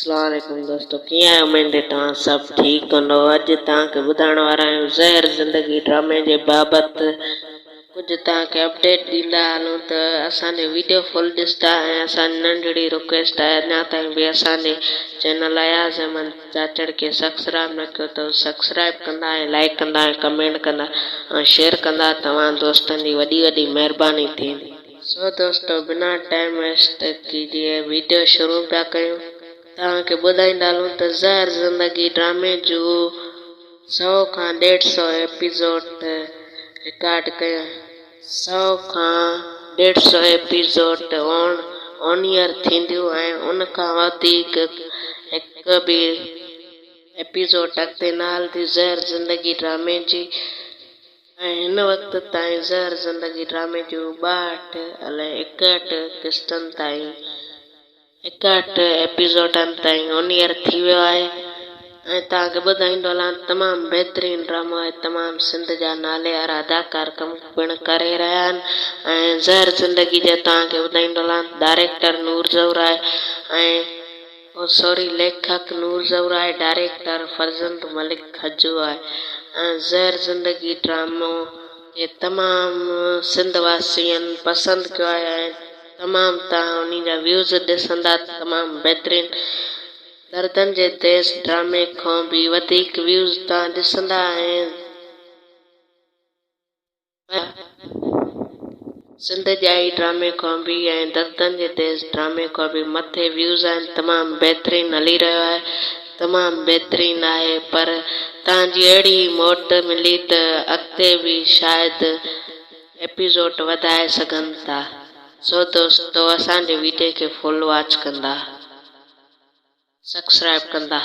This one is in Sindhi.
اسلام عليڪم دوستو ڪيئن آهيو اميد ته توهان سڀ ٺيڪ هوندو اڄ توهان کي ٻڌائڻ وارا آهيون زهر زندگي ڊرامي جي بابت ڪجهه توهان کي اپڊيٽ ڏيندا هلون ته اسان جو ويڊيو فل ڏسندا ۽ اسان جي ننڍڙي رڪويسٽ آهي اڃا تائين به اسان جي چينل اياز احمد چاچڙ کي سبسڪرائب نه ڪيو ته سبسڪرائب ڪندا ۽ لائڪ ڪندا ۽ ڪمينٽ ڪندا ۽ شيئر ڪندا توهان دوستن جي وڏي وڏي مهرباني ٿيندي. سو دوستو بنا ٽائيم ويسٽ ڪيجي ويڊيو شروع پيا ڪيون توهان کي ٻڌائيندا هلون ته زهر زندگي ڊرامي جو سئو کان ڏيڍ سئو ايپيسوڊ رڪارڊ ڪيا سئو کان ڏيڍ سئو ايپيسوڊ آن ايئر ٿينديون ۽ ان کان وڌيڪ هڪ به ايپيسوڊ اڳتي نه هلندي زهر زندگي ڊرامي جي ۽ هن وقت تائين زهر زندگي ڊرامي جون ٻاهٺ الائي ايڪهٺ قسطن تائين ايڪهٺ ايپيسوڊن تائين آن ايئر ٿي ويو آهي ۽ توهان کي ٻڌائيندو هلان تمام بهترين ڊرامو آهي تمام سنڌ جا ناليوارا اداڪار ڪم پڻ ڪري رهيا آهن ۽ زهر زندگي جي توهان کي ٻڌائيندو هلان ڊائريڪٽر نور زهور آهي ۽ او سوري ليکڪ نور زهور آهي ڊائريڪٽر فرزند ملڪ کجو آهي ۽ زهر زندگي ڊرامو کي تمام سنڌ واسين پسند ڪيو آهي ۽ تمام توهان انهي جا ويوز ڏسندا ته تمام بهترين دردن جي ديس ڊرامي کان به وڌيڪ ويوز توهان ڏسندا ۽ سنڌ ڄائي ڊرامي کان به ۽ دردن جي ديس ڊرامي کان به مٿي ويوز آهن تمام بهترين هلي رهيو آهي تمام بهترين آهي پر توهان جي اهڙي موٽ ملي ته اڳتي به شايد ايپيسوڊ وڌائي سگهن ٿا سو دوستو اسان جي ويڊيو کي فل واچ ڪندا سبسڪرائب ڪندا.